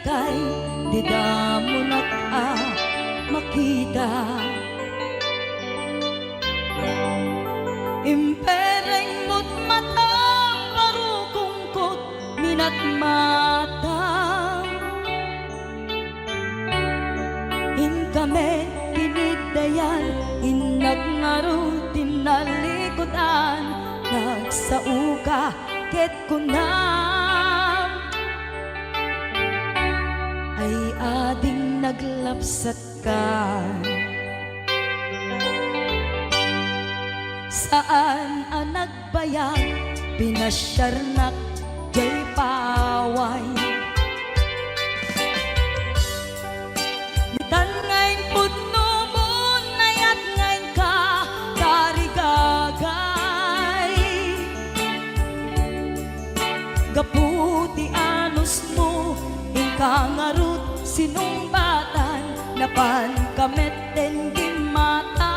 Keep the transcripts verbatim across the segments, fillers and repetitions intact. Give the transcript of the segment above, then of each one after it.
Ay, di damonak a makita. Impereng mo't matam, barukongko't minatmatam. Inka met piniddayan, innak ngarud tinnalikudan, nagsaoka ket kunam, ay ading naglapsatka. Saan a nagbayag, pinasiarnak jay paway. Ditan nga impudnomon, nayat nga inka tarigagay. Gapu ti anusmo, inka ngarud sinungbatan, napanka metten gimmata.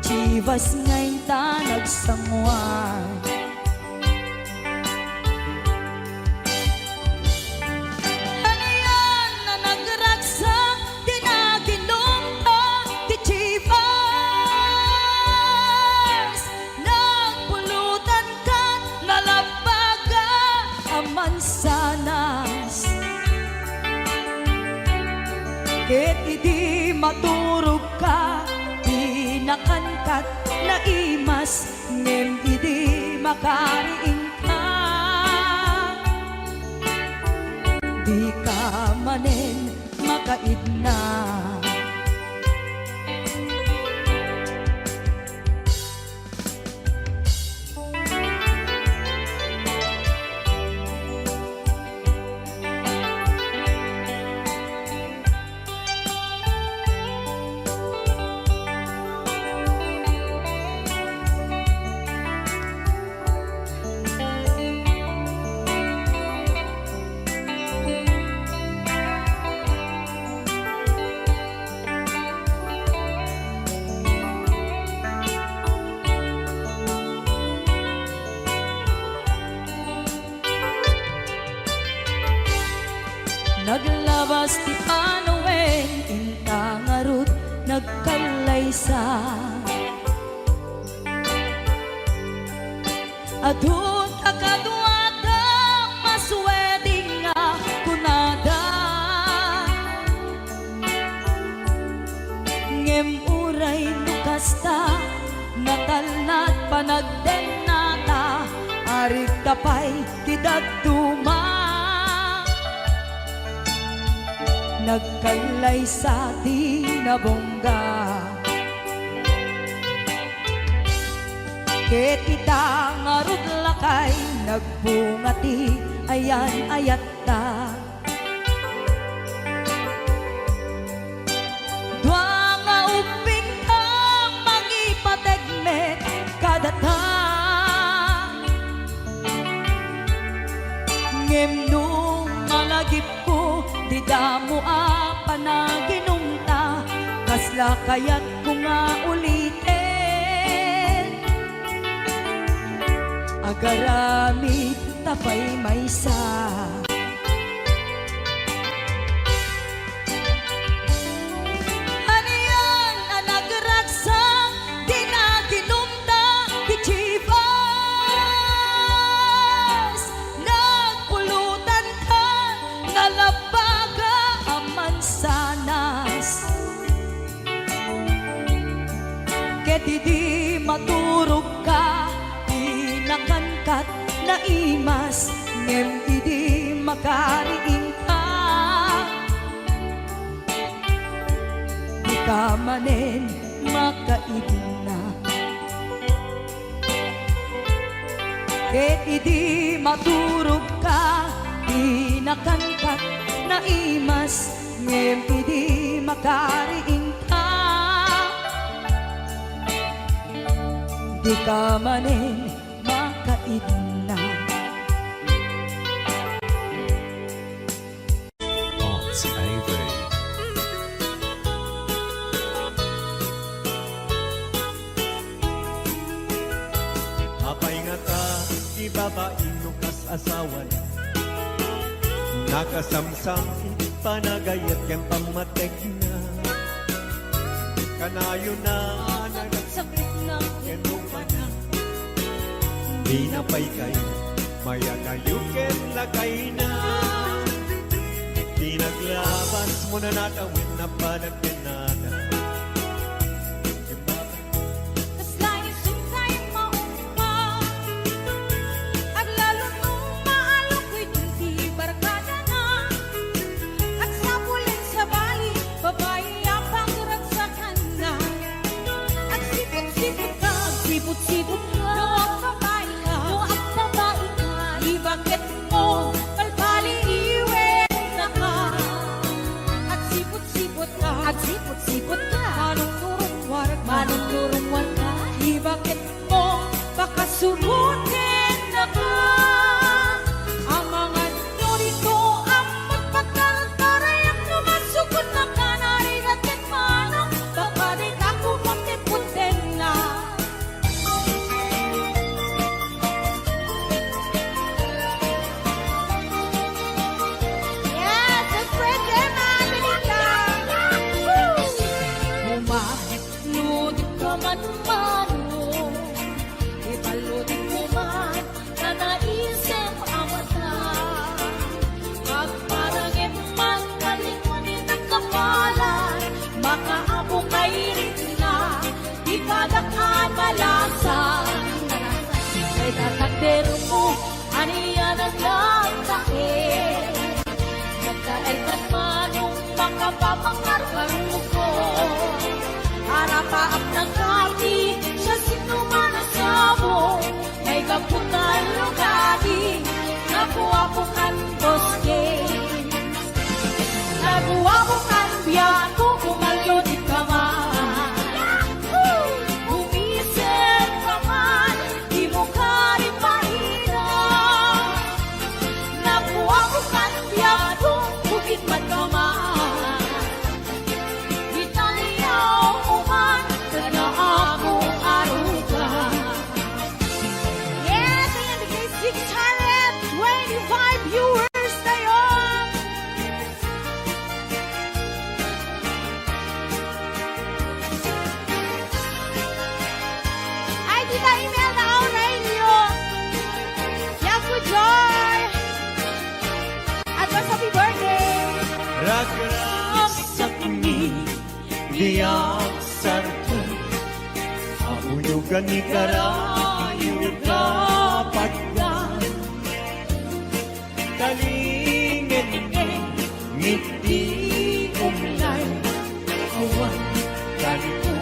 Chivas nga inta nagsanguan. Anian a nagragsak ti naginumta ti Chivas? Nagpulutan kat nalabbaga a mansanas. Ket idi maturogka, di nakankat naimas, ngem idi makariingka, dika manen makaidna. Naglabas ti panawen, inta ngarud nagkallaysa. Adu ta kaduada, mas wedding nga kunada. Ngem uray no kasta, natalna ti panagdennata, arigta pay ti dadduma. Nagkallaysa ti nabungga. Ket ita ngarud lakay, nagbunga ti ayan-ayatta. Dua nga ubbingta, mangipateg met kadata. Ngem no malagipko, di damo a panaginumta, kasla kayatko nga uliten? Agaramidta pay maysa. Anian a nagragsak ti naginumta ti Chivas? Nagpulutan kat nalabbaga a mansanas. Ket idi maturogka, di nakankat naimas, ngem idi makariingka, dika manen makaidna. Ket idi maturogka, di nakankat naimas, ngem idi makariingka, dika manen makaidna. Off si Avery. Apay ngata ti babai no kas asawan, Nakasamsam, panagayat ken pammategna. Kanayon a nagsaksakit na ken rupana. Di na pay kayo mayanayo ken lakayna. Di naglabas mo na natawen na panagkenada. Kasla isu tay maupay. Aglalo no maalok iti barkadana. Agsapul a sabali, babai a pagragsakanna. Agsiput-siput ka, agsiput-siput ka. No agbabai ka, no agbabai ka. Ibaket mo, palpaliiwen na ka. Agsiput-siput ka, agsiput-siput ka. Manungturungwar ka, manungturungwar ka. Ibaket mo, pakasuboten na ka. Amangan no dito, ang magpagkaragkarayam no masukod na ka, narigat ket manang, baka di ka kumapit-putden na. Yes, let's spread them out, Benita. Woo! Umahit no di ka man mano, ipaluding mo man, nanaisem a mata. Agparangem man, kalingunin ang kapalan, makaabukay rin na, di kadak a malasan. Kay tatakder mo, anianan lang tae. Nagkaeltan manong makapapangarkar mo ko. Arapaap na kati, siya sino man a sabo. May gaputan no kati, nakuha ko kan bosque. Nakuha ko kan biag ko, kumalyo di ka man. Umisip ka man, di mo ka rin maina. Nakuha ko kan biag ko, bukit man ka man. Italiaw ko man, kada ako aruga. Yes, ayan, bigay six hundred twenty-five viewers tayo. Ay, Tita Imelda Aurelio. Yaku Joy. Advance happy birthday. Ragragsak mi di agsarto. Auyugan ni karayo kapatgan. Talingen iti umlay, awan kanko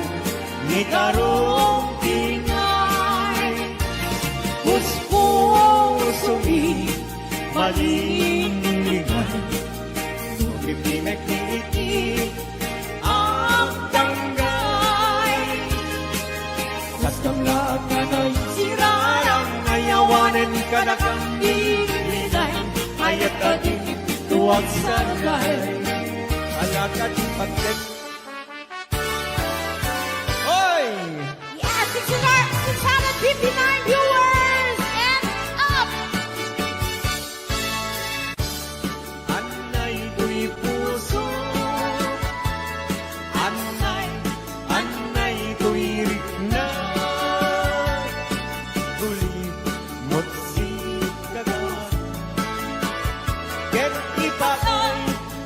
ni karumpingay. Puspusomi malinglingay, no pipinagdi iti agdanggay. Kastam laeng a naisirarang, ayawanen kadakami linay, ayat a dinto agsargay. Alakad pagdek. Hoy! Yes, six hundred, six hundred fifty-nine viewers and up! Anay toy puso, anay, anay toy rikna. Tulimot si kaga. Ket ipatay,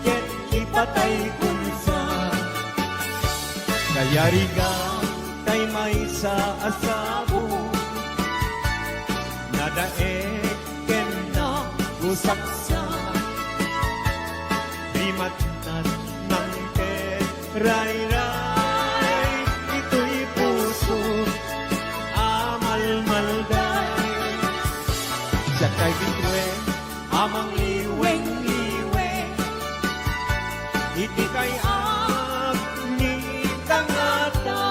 ket ipatay kunsa. Kayarigan tay maysa a sabo. Nadaek ken nagusaksa. Di matnatnang ket rayray, itoy puso a malmalday. Siak tay bituen a mangliweng-liweng iti kayat ni tangata.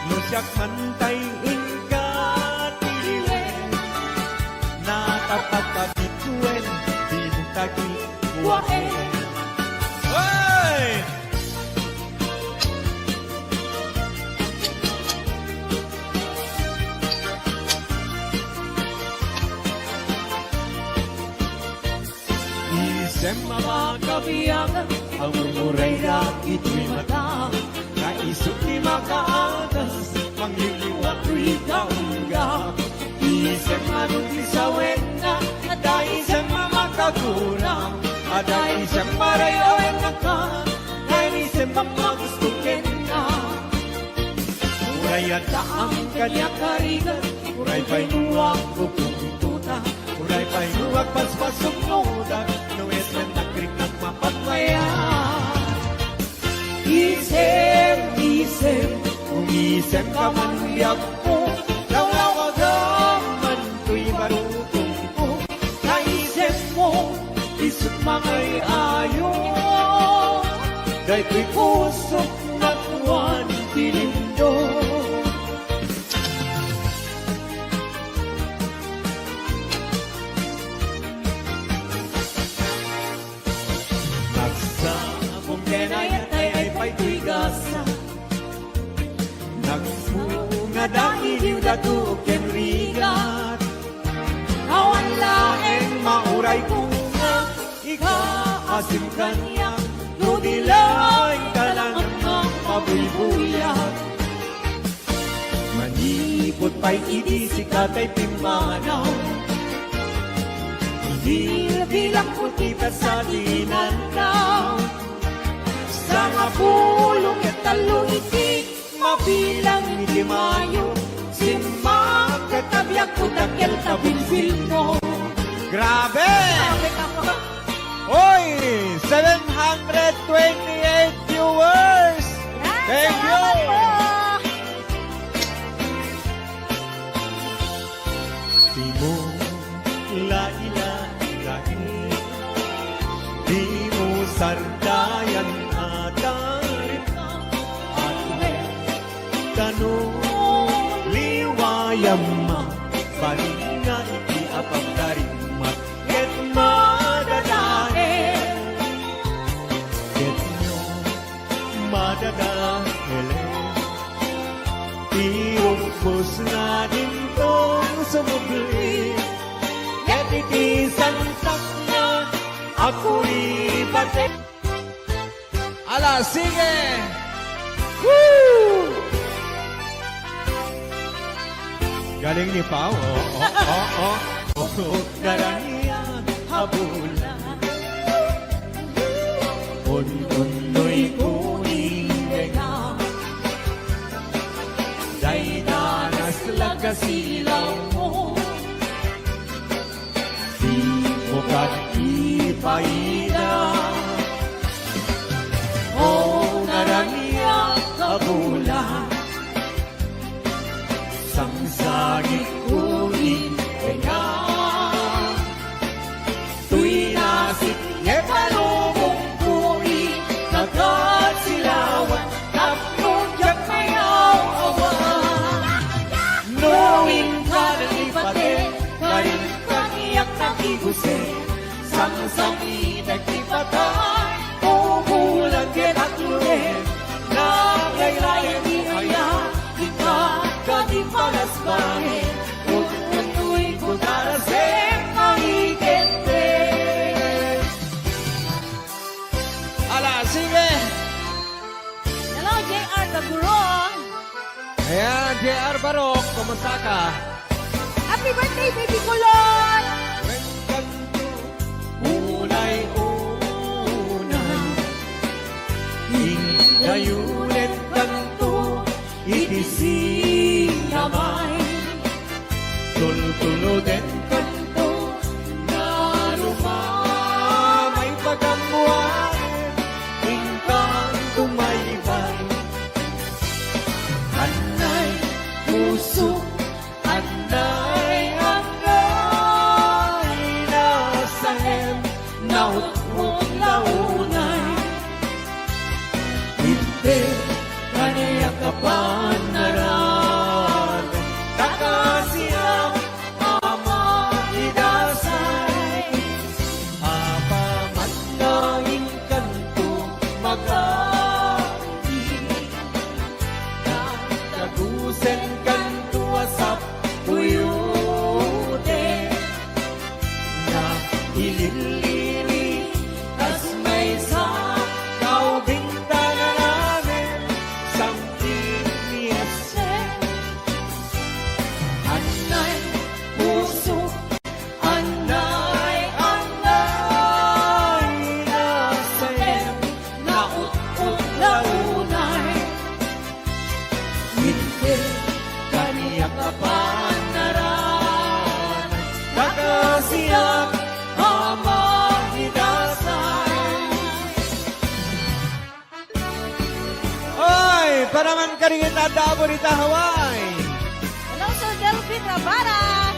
No siak man tay inkatiwen, natapat a bituen, di mo tagikuaen. Hey! Isem a makabiag, ammom uray dagitoy mata. Kaisut ti makaagas, mangliwliwa toy kaungga. Isem a no ti sawenna, adda isem a makagura. Adda isem a ray-awenna ka, adda isem a magusto kenka. Uray addaam kaniak a rigat, uray pay no agpupungtotak, uray pay no agpaspasungodak, no isem a nagriknak mapagmaya. Isem, isem, umisemka man biagko, lawlawagam man toy barukongko. Naisemmo, isut mangay-ayo, daytoy pusok nakuan ti lindo. Nagsapong ken ayat ay pay toy gasa. Nagbunga da iliw, dato ken rigat. Awan laeng mauray bunga, ikaasim kaniak, no di laeng talangam a pabuybuyak. Manipud pay idi sika tay pimmanaw, bilbilangko ti petsa ti inannaw. Sangapulo ket tallo iti mabilang iti Mayo, simmakket a biagko, dakkel ta bilbilmo. Grabe! Grabe ka po. Oy, seven hundred twenty-eight viewers. Yan, Thank you. salamat po. Dimo lailai, dimo sardayan a tarima. Kano liwayam, bali nga iti apagtarimmat ket madadael. Ket no madadael ti rukbos nga dintong sumubli, ket iti santak nga akuripate. Ala, sige! Woo! Galing ni Pao. Oh, oh, oh, oh. Oh, narayan a bulan. Un-unnoy ko ni Reyna. Daydanas la kasilaw mo. Di mo kadi paida. O ngaraniak a bulan, sangsangit ko ni Reyna. Toy nasip nga palubong ko iti kasilawan, tapno diak mayaw-awan. No inka nalipate, karin kaniak nakiguse, sangsangitek ti patay, umulan ket akluden, naglaylayan ti ayat, inka kadi palasbaen, un-unnoy ko tarasem nga ikette. Ala, sige! Hello, J R Gaguro. Ayan, J R Barok, kumusta ka? Happy birthday, Baby Kulot! Wen kanto, unay-unay, ingayunet kanto, iti sinamay. Tultuluden kanto, narumamay pagammuan, inkan tumaybay. Anay puso, anay angay, nasaem, nautmot la unay. Imbes kaniak a panaran, takasiak a makidasay. Apaman nga inkanto magadi, natagusen kanto a sapuyutek. Nailillili Naman kadi ita adda Aburita Hawaii. Hello, Sir Delvin Rabara.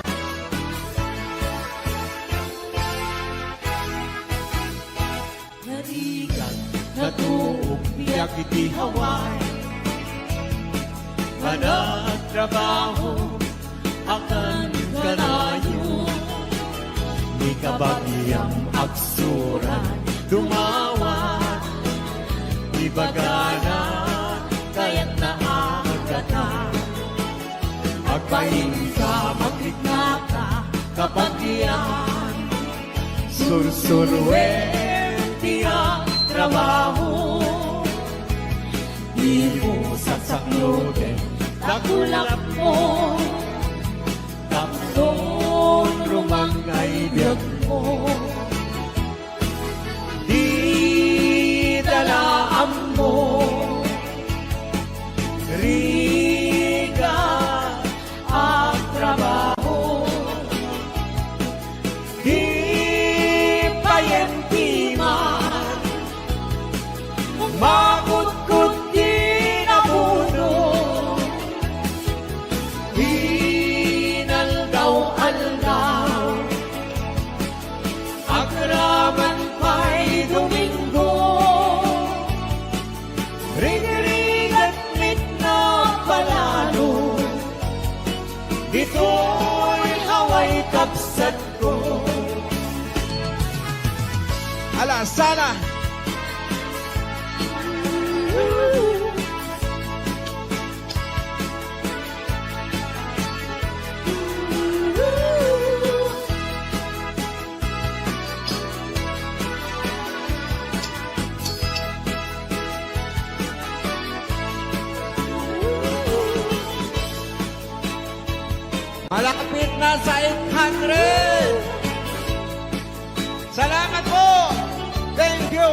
Narigat, natuog biag iti Hawaii. Managtrabaho, akan kanayon, ni kabagiam agsurat, dumawat, ibagana, kayatna a agatan. Agbainka, magriknaka, kabagian, sursuruem ti agtrabaho. Dimo saksakloten, dakulapmo. Tapno rumang ay biagmo. Dida la ammo. Rigat, agtrabaho. Di payen ti man, makutkot ti nabuno. Inaldaw-aldaw, agraman pay Domingo. Rigrigat met napalalo, ditoy Hawaii kabsatko. Ala, sala. Malapit na sa eight hundred. Salamat po. Thank you.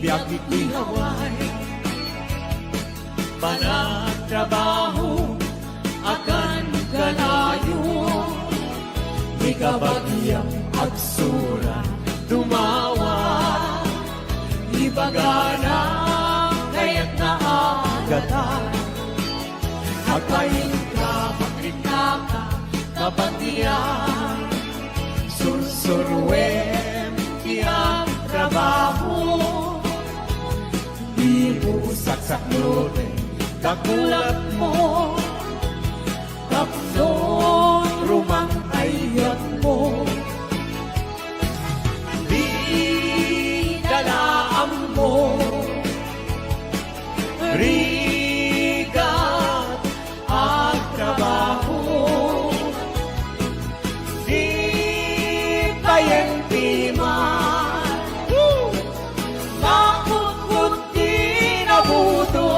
Biag iti Hawaii, panagtrabaho, akan kanayon, ni kabagiam agsura, dumawa, ibagana, kayatna a agatan. Agbainka, magriknaka, kabagian, sursuruem ti agtrabaho. Dimo saksakloten, dakulapmo, tapno rumang ay biagmo. Dida la ammo. Rigat, agtrabaho. Di payen ti man, makutkot ti nabuno.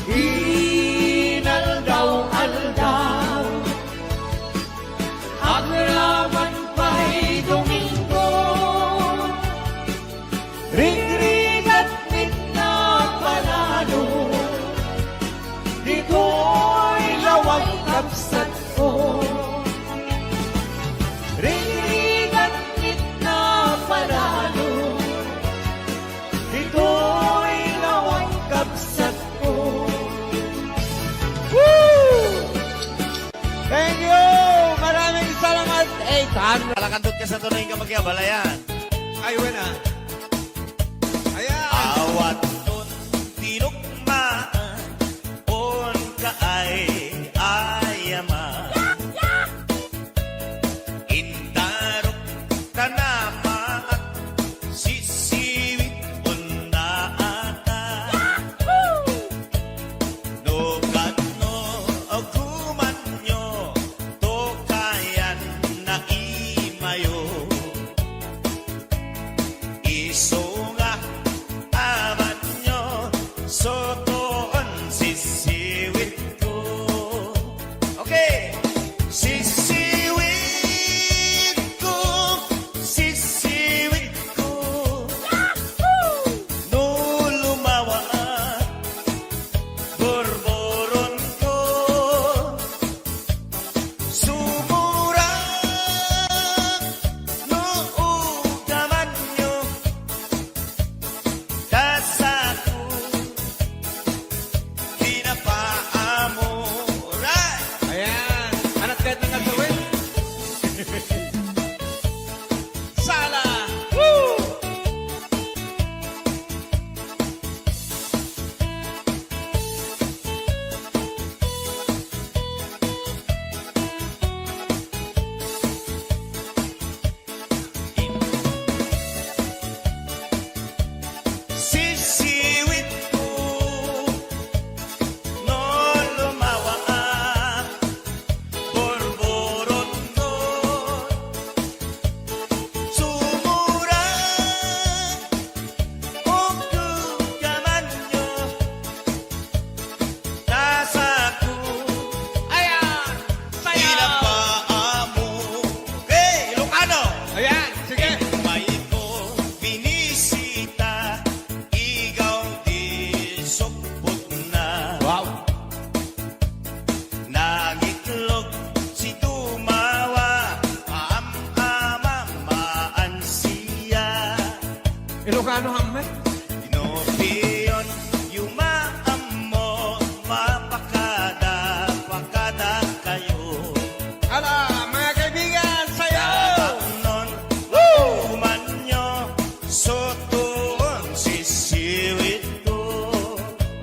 Inaldaw-aldaw, agraman pay Domingo. Rigrigat met napalalo, ditoy lawag kabsatko. Rigrigat met napalalo, ditoy lawag kabsatko. Woo! Thank you! Maraming salamat, eight hundred. Alakandot ka sa tunay nga magiabalayan. Ay, wala. Ayan. Awat ton tinukmaan, on ka ay ayaman. Indarok ka na maak, sisiwit on na ata. No kano agumanyo, to kayan na imayo. Ilocano, Ham, eh? Pinopion, yumaammo, mapakada, pakada kayo. Ala, mga kaibigan, sayaw! Tataknon, umanyo, sutuon, sisiwit ko.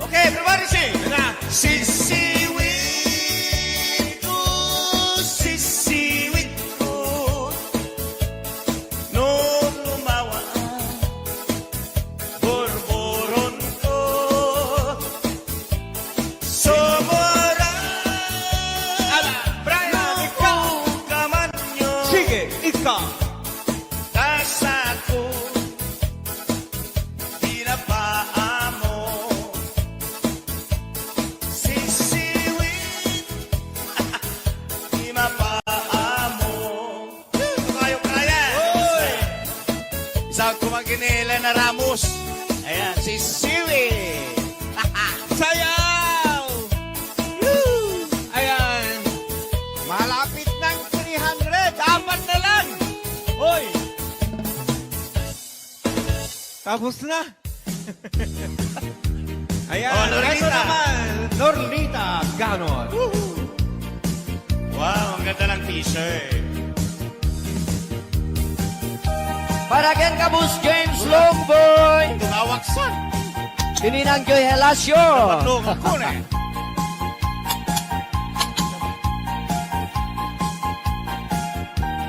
Okay, everybody sing! Yan na. Sisiwit ko, sisiwit ko. No lumawa, burburon ko. Sobra. Ala, Brian, ikaw. Kamanyo. Sige, ikaw. Kasako. Di na paamo. Sisiwit. Di mapaamo. Tukayo, Brian. Oy! Isang kumagini, Elena Ramos. Ayan, si Siwi. Sayaw! Woo! Ayan. Malapit ng three hundred. Apat na lang. Hoy! Tapos na. Ayan, Oh, Norlita. Ito naman, Norlita Ganon. Woohoo! Wow, ang ganda ng t-shirt. Para ken ka, Boss James Longboy. Tumawag sa. Tininang Joy Helacio. Patungan ko na eh.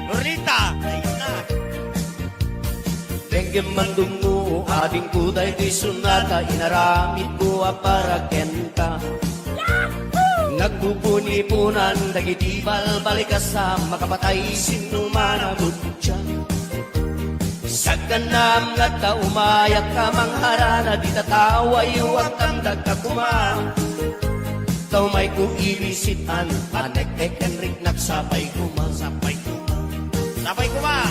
Norlita. Ayun na. Denggem mandungmo, adingko, daytoy sonata, inaramidko a para kenka. Nagpupunipunan dagiti balbalikasam, makapatay sinno man a butya. Saganaam nga adda umayak a mangharana, dita tawayo agtamdagka koma. Ta umayko ibisitan, anek-ek ken riknak, sapay koma, sapay koma. Sapay koma.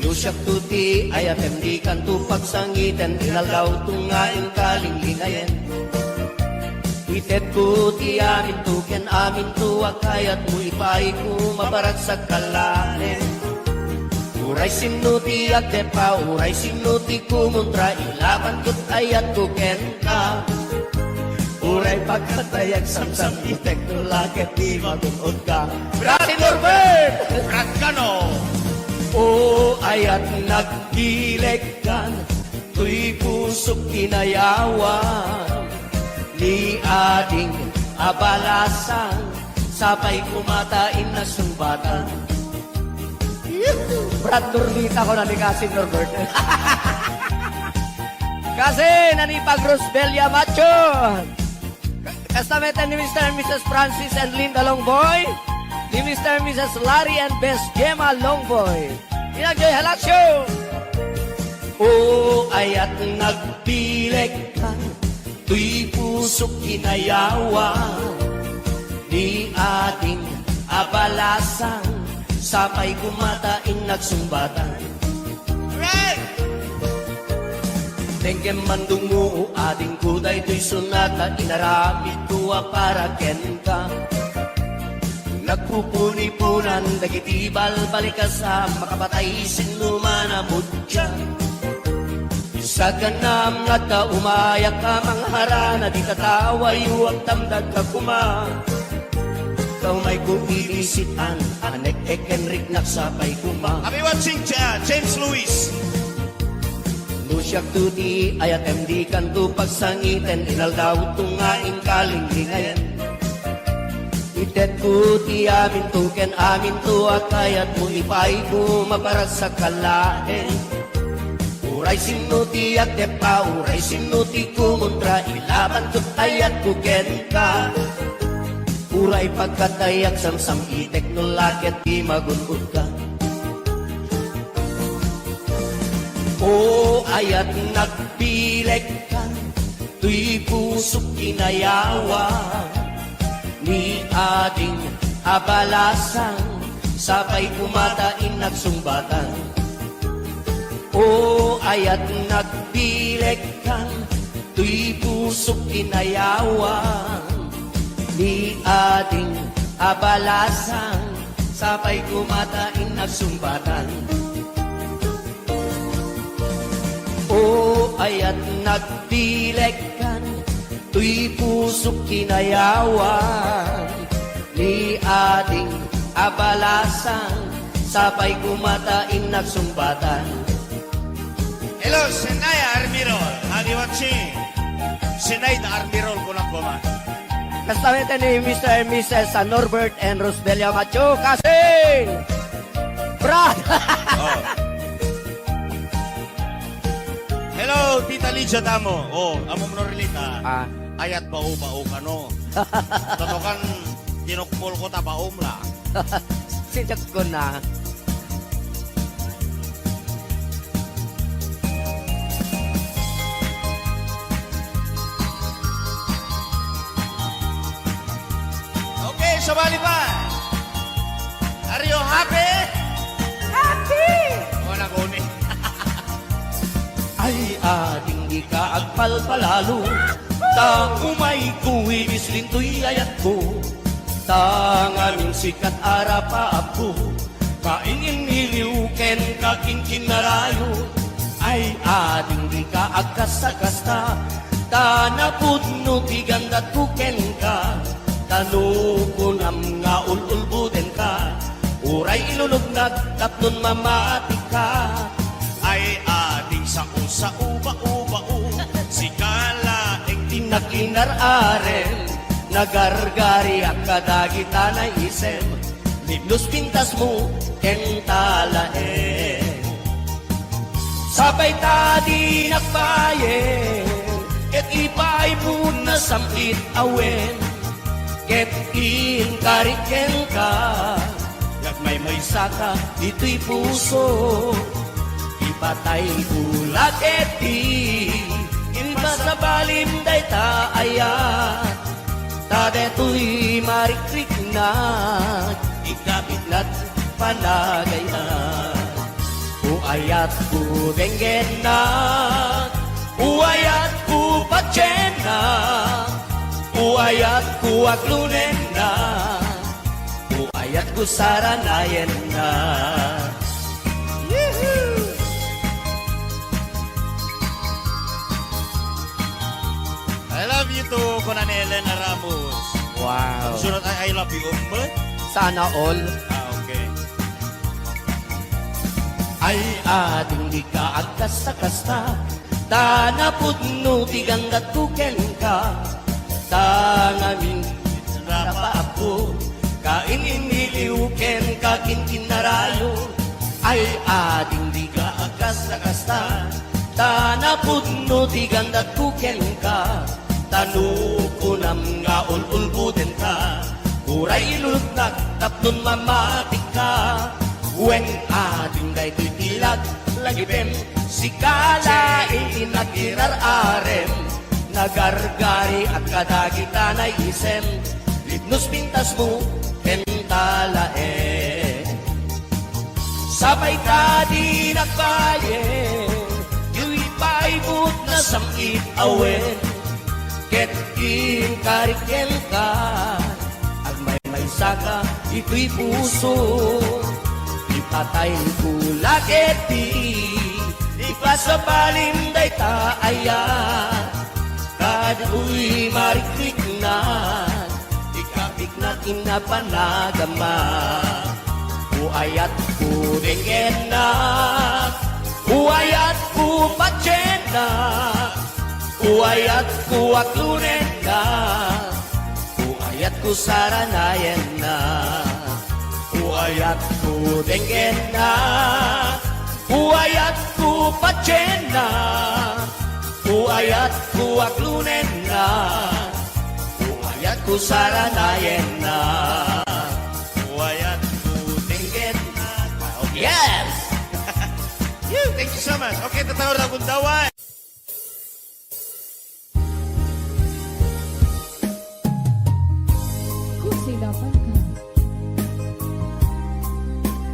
No siakto ti ayatem, dikanto pagsangiten, inaldawto nga inkalinglingayen. Itedko ti aminto ken aminto a kayatmo, ipaayko mabaragsak a laeng. Uray sinno ti agdep-a, uray sinno ti kumontra, ilabanko ti ayatko kenka. Uray pagkatay agsamsam, itekno la ket di magun-odka. Brad Norbert! Brad Gano! O ayat nagbilegkan, toy pusok kinayawan, ni ading a balasang, sapay koma ta innak sungbatan. Brad Norlita ko na ni Kasin Norbert. Kasi nanipag Rosbelia Macho. Kasta met ni Mister and Missus Francis and Linda Longboy, ni Mister and Missus Larry and Bes Gemma Longboy. Inang Joy Halacio. O ayat nagbilegkan, toy pusok kinayawan, ni ading a balasang, sapay koma ta innak sungbatan. Right! Denggem mandungmo, adingko, daytoy sonata, inaramidko a para kenka. Nagpupunipunan dagiti balbalikasam, makapatay sinno man a butya. Saganaam nga adda umayak a mangharana, dita tawayo agtamdagka koma. Ta umayko ibisitan, anek-ek ken riknak, sapay koma. Happy watching, Ja-, James Luis. No siakto ti ayatem, dikanto pagsangiten, inaldawto nga inkalinglingayen. Itedko ti aminto ken aminto a kayatmo, ipaayko mabaragsak a laeng. Uray sinno ti agdep-a, uray sinno ti kumontra, ilabanko ti ayatko kenka. Uray pagkatay agsamsam, itekno la ket di magun-odka. O ayat nagbilegkan, toy pusok kinayawan, ni ading a balasang, sapay koma ta innak sungbatan. O ayat nagbilegkan, toy pusok kinayawan, ni ading a balasang, sapay koma ta innak sungbatan. Ayat nagtilekkan, tuy pusok kinayawan, ni ading a balasang, sapay kumata innak sungbatan. Hello, Senay Armirol. How do you watching? Senay da Armirol, kunak koma. Kastamete ni Mister and Missus San Norbert and Rosbelia Macho Kasing! Brad! Oh. Hello, Tita Lydia Damo. Oh, amom no relita. Ah. Ayat bao-bao kano. Totokan, tinukpol ko ta baom la. Sidak ko na. Okay, sabali pa. Are you happy? Happy! O, naguni. Ay, ading dika agpalpalalo, ta umay kuwi islintoy ayatko, ta ngamin sikat a rapaapko, kain-iniliw kenka kinkinarayo. Ay, ading dika agkasta-kasta, ta napudno ti gandatko kenka, ta no kunam nga ul-ulbodenka, uray ilunognak tapnon mamatika. Ay, ading sao-sao, bao-bao, sika laeng ti nakinar-arem, nagargariak kadagita naisem, libnos pintasmo ken talaem. Sapay ta dinak bayen, ket ipaay pudna sam-it a wen, ket inkarik kenka, agmaymaysaka ditoy puso. Ipatayko la ketdi, ipasabalim dayta ayat, ta daytoy marikriknak, ikapitnak panagayat. O ayatko denggennak, o ayatko patiennak, o ayatko aglunennak, o ayatko saranayennak. Yee-hoo! I love you too, kuna ni Elena Ramos. Wow. Sunod ay I love you, um, ba? Sana all. Ah, okay. Ay, ading dika agkasta-kasta, ta napudno ti gandatko kenka, ta ngamin rapaapko, kain-iniliw kenka kinkinarayo. Ay, ading dika agkasta-kasta, ta napudno ti gandatko kenka, ta no kunam nga ul-ulbodenka, uray ilunognak tapnon mamatika. Wen, ading daytoy ti laglagipem, sika laeng ti nakirar-arem, nagargariak kadagita naisem, libnos pintasmo ken talaem. Sapay ta dinak bayen, ipaibutna sam-it a wen, ket inkarik kenka, agmaymaysaka ditoy puso. Ipatayko la ketdi, ipasabalim dayta ayat, ta daytoy marikriknak, ikapiknak inna panagama. O ayatko denggennak, o ayatko patiennak, o ayatko aglunennak, o ayatko saranayennak, o ayatko denggennak, o ayatko patiennak, o ayatko aglunennak, o ayatko saranayennak, o ayatko denggennak. Ah, okay. Yes! Yee, thank you so much. Okay, tatawag na gundaway. Kusilapan ka.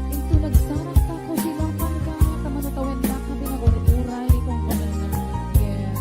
Into nagsarang ta, kusilapan ka, ta manutawen na ka, pinagur-uray, kung kumana. Yes.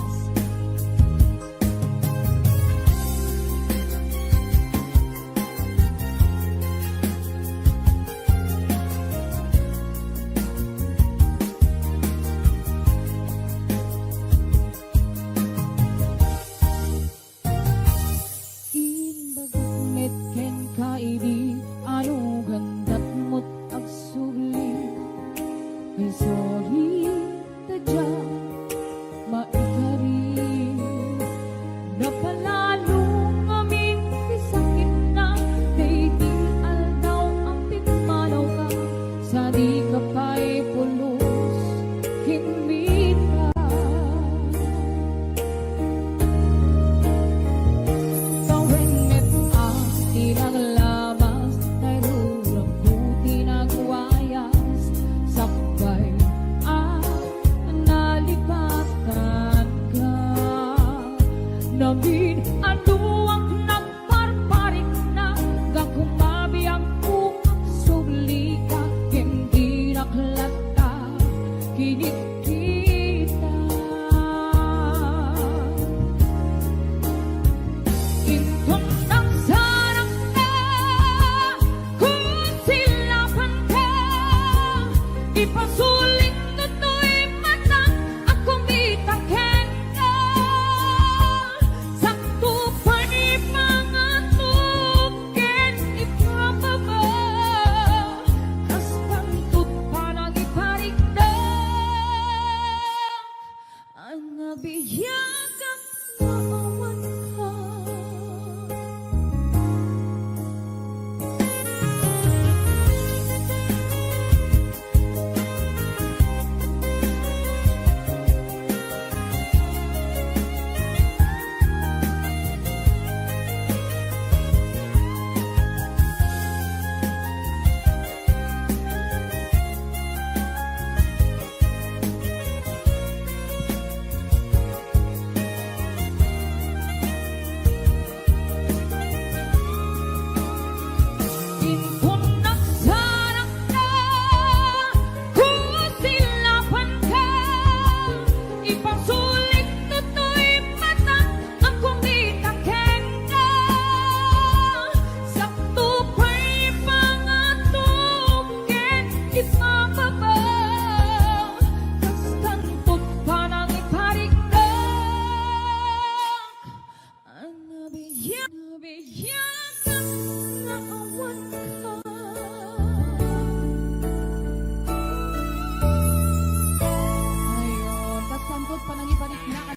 Biag nga awan ka. Inton nagsarakna, kusilapanka, ipasulit toy mata, agkumita kenka. Sakto pay pangatom ken ipababa, kastan to't panangipariknak. Anabiya-, anabiyagan nga awan ka. Ayon, kastan to't panangipariknak.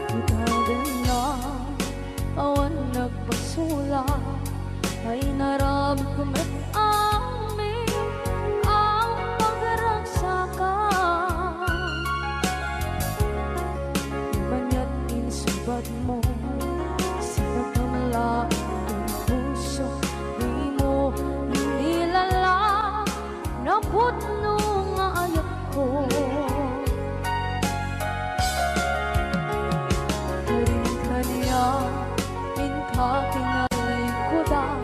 Itagan lang awan nagpasulak, ay naramidko met amin a pagragsakak. Maniat insubadmo, sika kamla, pusok, dimo nilala, napudno nga ayatko. Karin kaniak, inka tinalikudan,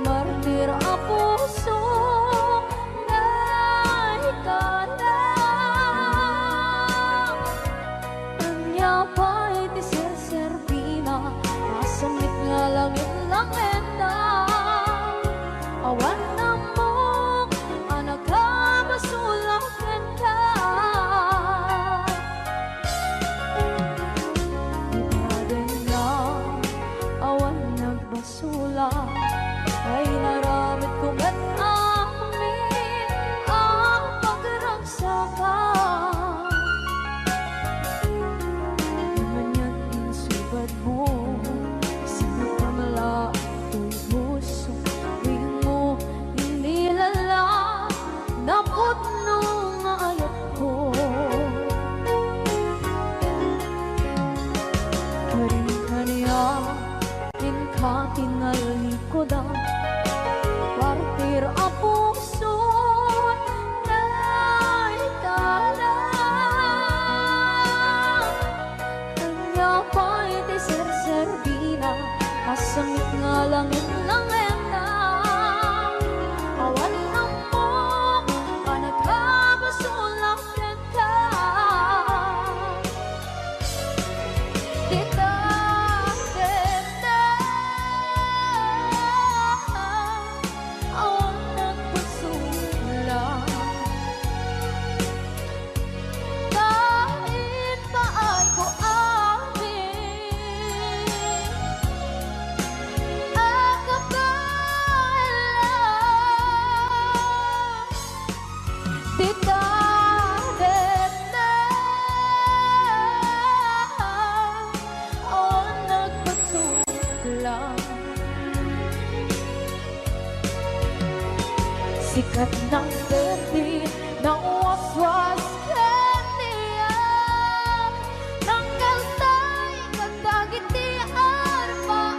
martir a puso, naikana. Ania pay ti serserbina, asamek nga langit-langitna. Awan ammok a nakabasolak kenka. Itagan lang awan nagbasolak, ay naramidko met amin a pagragsakak. Maniat insubadmo, sika kamla, toy pusok, dimo nilala, napudno nga ayatko. Karin kaniak, inka tinalikudan, martir a puso, naikana. Ania pay ti serserbina, asamek nga langit-langitna. Awan ammok a nakabasolak kenka. Dita, dita, awan nagpasulak. Ta impaayko amin a kabaelan. Dita, dita, awan nagpasulak. Sikat nang perdi, nang waswas kaniak, nang kaltay kadagiti arbaam.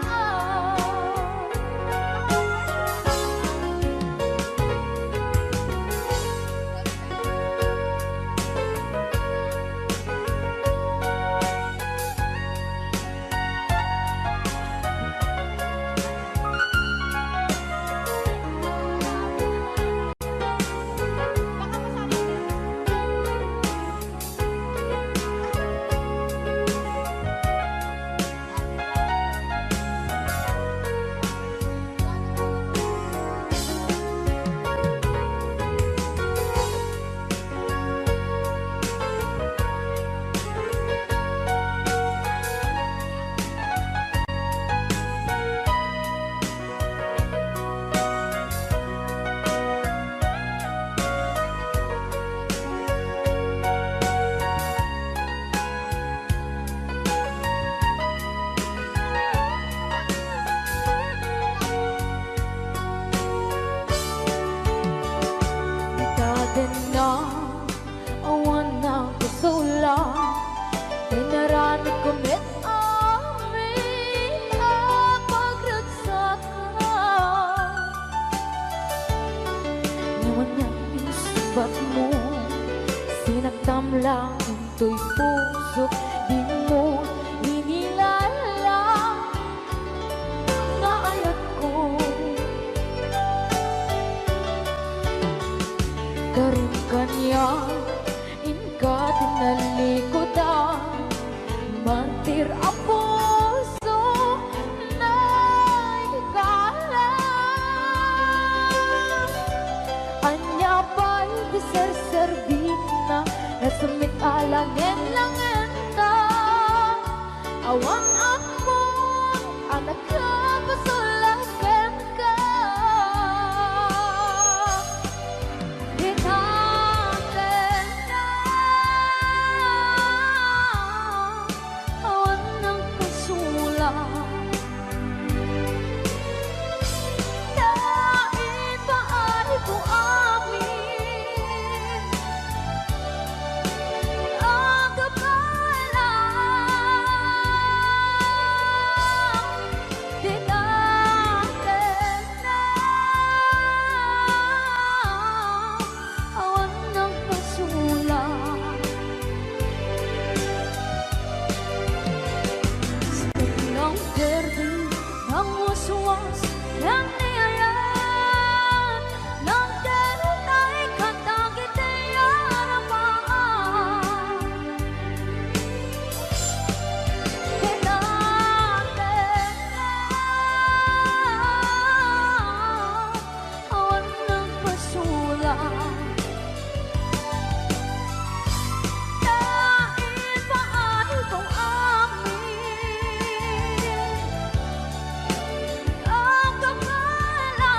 Dagiti ayat, nagdaytay kadagiti arapaak. Ti datenna, awan nagpasulak. Ta ipaayko amin a kappala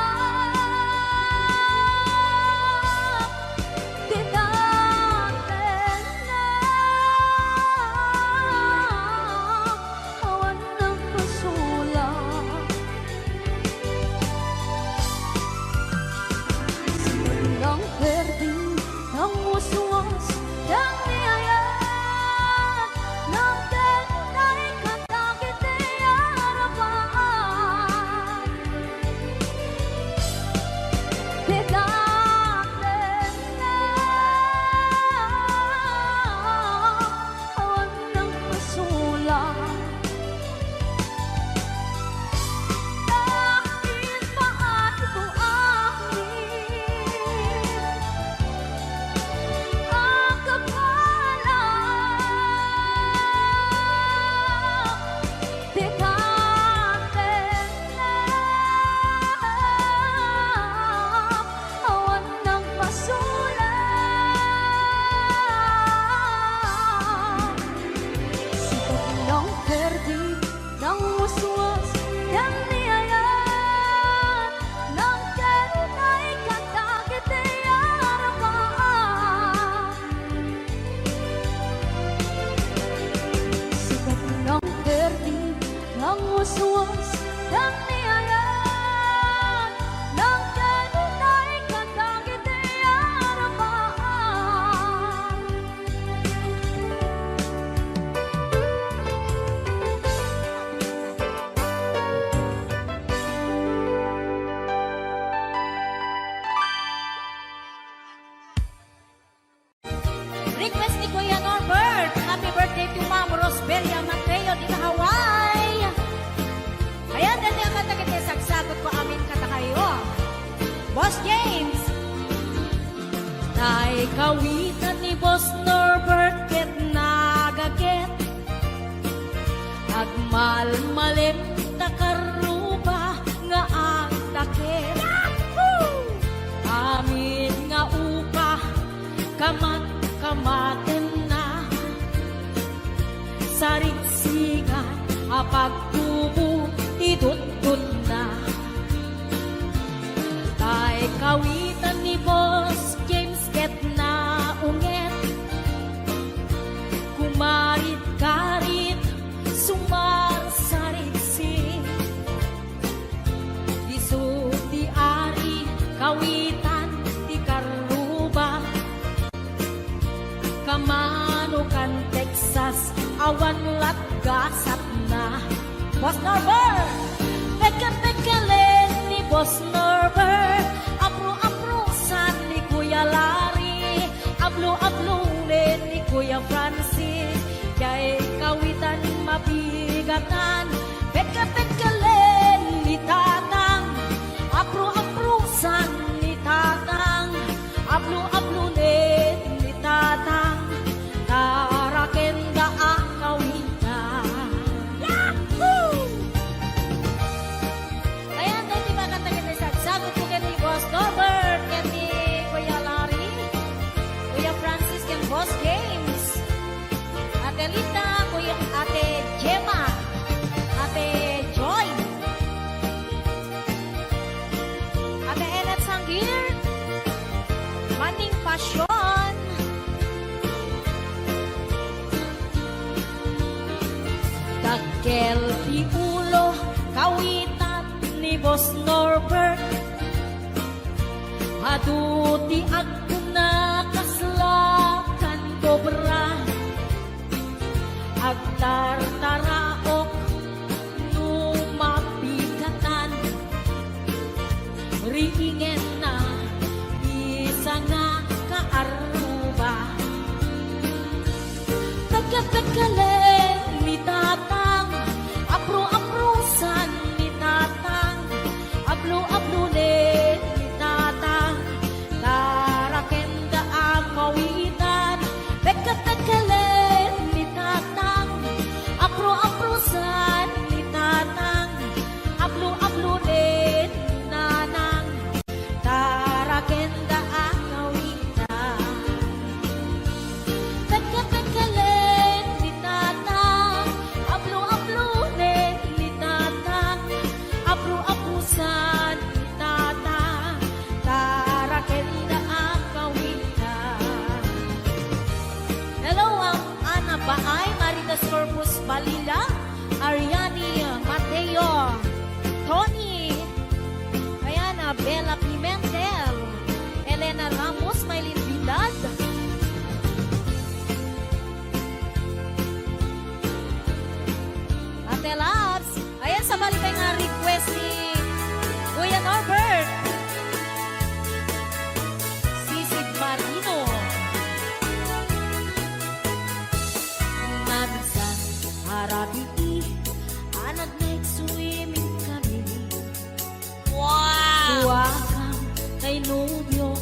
ti datenna, awan nagpasulak. Sika ti nangperdi, nangwaswas, ken ni ayat, nagdaytay kadagiti arapaak. Ti datenna, awan nagpasulak. Ta ipaayko amin a kappala ti datenna, awan nagpasulak. Sika ti nangperdi, nangwaswas, ken ni ayat, nagdaytay kadagiti arapaak. Sika ti nangperdi, nangwaswas, ken ni ayat, nagdaytay kadagiti arapaak. Request ni Kuya Norbert. Happy birthday to Ma'am Rosbelia Mateo dita Hawaii. Ayan, dati ang kanta kita sagsagutko amin kadakayo. Boss James. Tay kawitan ni Boss Norbert ket nagaget. Agmalmalem ta karruba nga agdakkel. Amin nga upa, kamat-kamatenna. Sarigsigan a pagtubo ti dutdotna. Tay kawitan ni Boss James ket naunget. Kumarit-karit, sumarsarigsi. Isu ti ari kawitan ti karruba. Kamano kan Texas, awan latgasatna. Boss Norbert! Pekkepekkelen ni Boss Norbert. Apro-aprosan ni Kuya Larry. Ablo-ablonen ni Kuya Francis. Diay kawitan mabigatan. Pekkepekkelen ni Tatang. Apro-aprosan ni Tatang. Ablo-ablonen ni Tatang, taraken da a kawitan. Yahoo! Ayan, daytoy makanta ket sagsagutko ken ni Boss Norbert, ken ni Kuya Larry, Kuya Francis, ken Boss James. Ate Lita, Kuya, Ate Gemma, Ate Joy, Ate Enat Sanggir, Maning Pasyon, Dakkel ti ulo, kawitan ni Boss Norbert. Adu ti agkuna kasla kan kobra. Agtartaraok no mapikatan. Riingenna, isa nga kaarruba. Pekkepekkelen ni Tatang, apro-aprosan ni Tatang, Nobio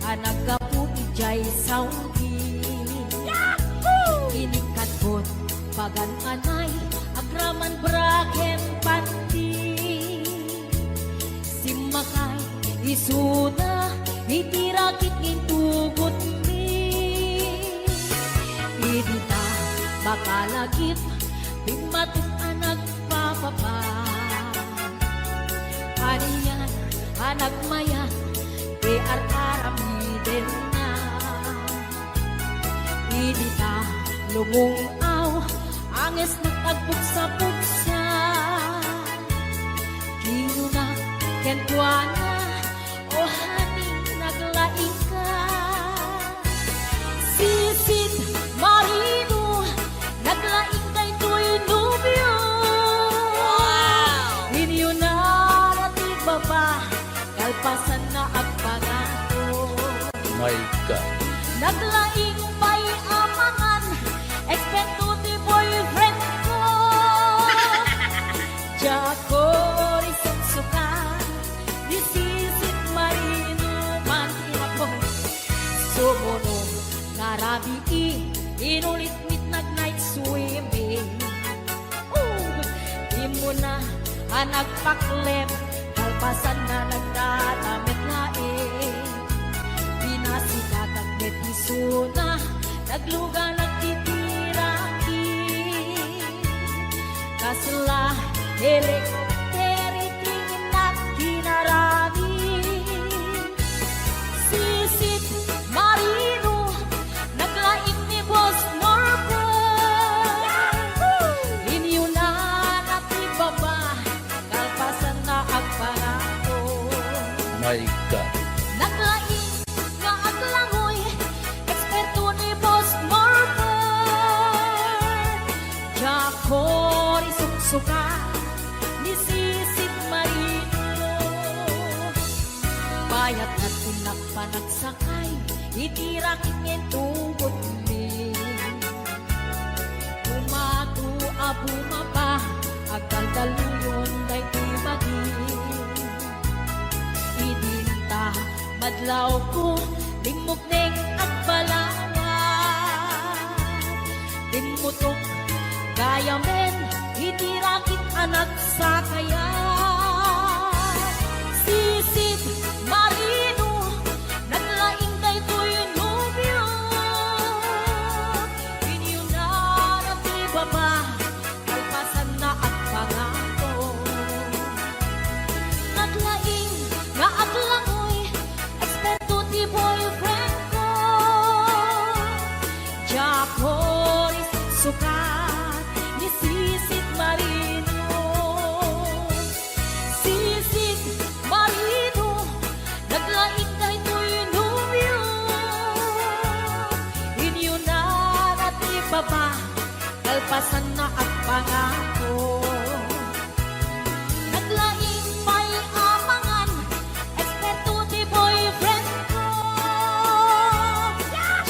a naggapu idiay Saudi. Yahoo! Inikatbot pagan anay, agraman bra ken panti. Simmakay isuna iti rakit nga intugotmi. Idi ta makalagip, bimmatik a nagpapapa. Anian a nagmayat ti ar-aramidenna. Idi ta lumung-aw, angesnak agpugsa-pugsa. Kinuna kenkuana, "O honey, naglaingka." Sisid Marino, naglaing daytoy nobio. Wow! Inyunana ti baba, kalpasanna agpangato. My God. Naglaing pay a mangan, eksperto ti boyfriend ko. Diak risuksuka, ni Sisid Marino man ti apo. Sumuno nga rabii, inulit met nag-night swimming. Oh! Immuna a nagpaklep, kalpasanna nagdadamit laeng. Pinasikatak met isuna, nagluganak iti rakit. Kasla helicopter iti innak kinarami. Sisid Marino, naglaing ni Boss Norbert. Inyunana ti baba, kalpasanna agpangato. My God. Naglaing nga aglangoy, eksperto ni Boss Norbert. Diak risuksuka, ni Sisid Marino. Bayat nga tinakpanak sakay iti rakit nga intugotmi. Kumato a bumaba, agdaldaluyon daytoy bagi. Idinta madlawko, limmukneng agbalawat. Dimmutok gayamen iti rakit a nagsakayat. Sisid Marino, naglaing daytoy nobio. Inyunana ti baba, kalpasanna agpangato. Naglaing nga aglangoy, eksperto ti boyfriend ko. Diak risuksuka, ni Sisid Marino. Sisid Marino, naglaing daytoy nobio. Inyunana ti baba, kalpasanna agpangato. Naglaing pay a mangan, eksperto ti boyfriend ko.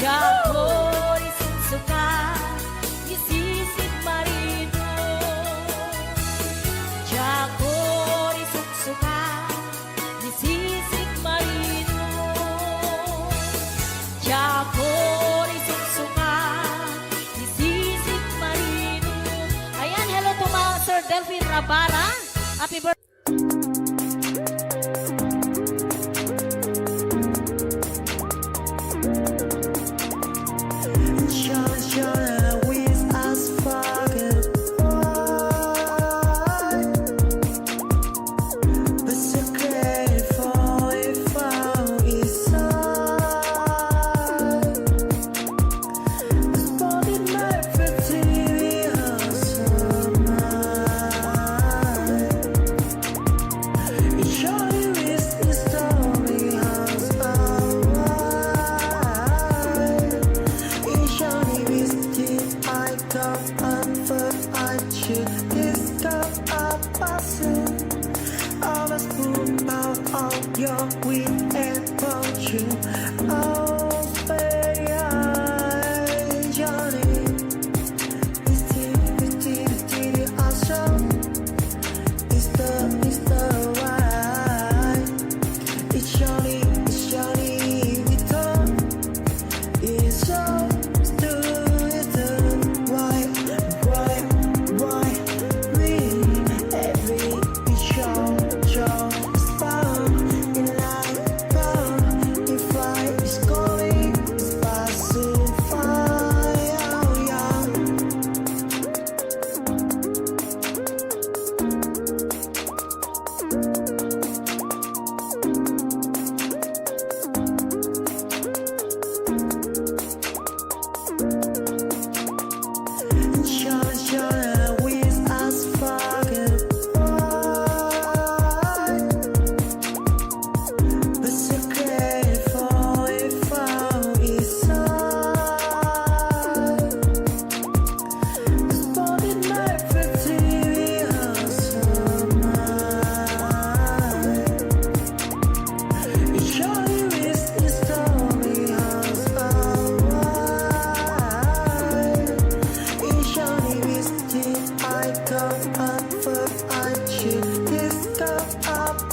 Diak risuksuka, ni Sisid Marino. Diak risuksuka, ni Sisid Marino. Diak risuksuka, ni Sisid Marino. Ayan, hello to ma-, Sir Delphine Rabara. Happy birthday.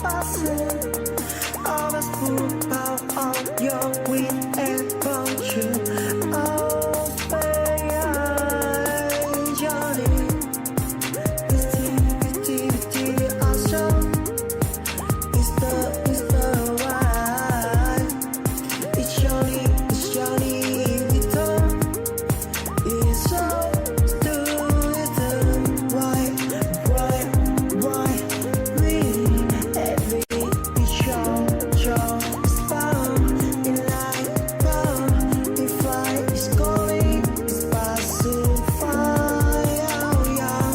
Passing all the superpower of your wit and function. Oh, baby, Johnny. It's the, it's the, it's the, it's the awesome. It's the, it's the one. It's Johnny, it's Johnny Vuitton. It's so stupid. Why, why, why we every show, show, spam, in life, spam, if I is calling, it's passing fire, yeah.